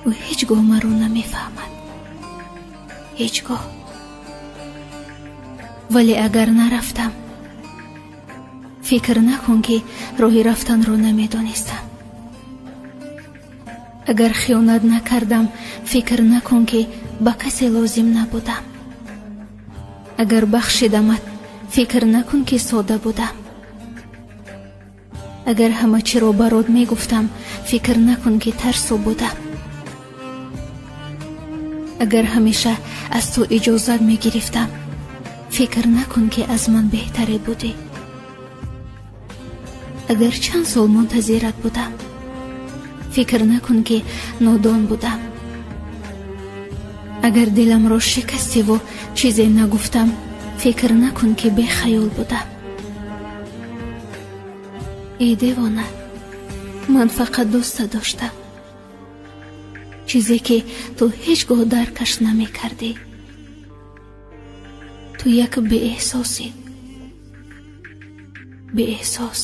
Ӯ ҳеҷ гоҳ маро намефаҳмад. Ҳеҷ гоҳ. Вале агар нарафтам, фикр накун, ки роҳи рафтанро намедонистам. Агар хиёнат накардам, фикр накун, ки ба касе лозим набудам. Агар бахшидамат, фикр накун, ки сода будам. Агар ҳама чиро барот мегуфтам, фикр накун, ки тарсу будам. Агар ҳамеша аз ту иҷозат мегирифтам, фикр накун, ки аз ман беҳтаре будӣ. Агар чанд сол мунтазират будам, фикр накун, ки нодон будам. Агар диламро шикастиву чизе нагуфтам, фикр накун, ки бехаёл будам. Эй девона, ман фақат дӯста доштам, чизе ки ту ҳеҷ гоҳ даркаш намекардӣ. Ту як беэҳсосӣ, беэҳсос.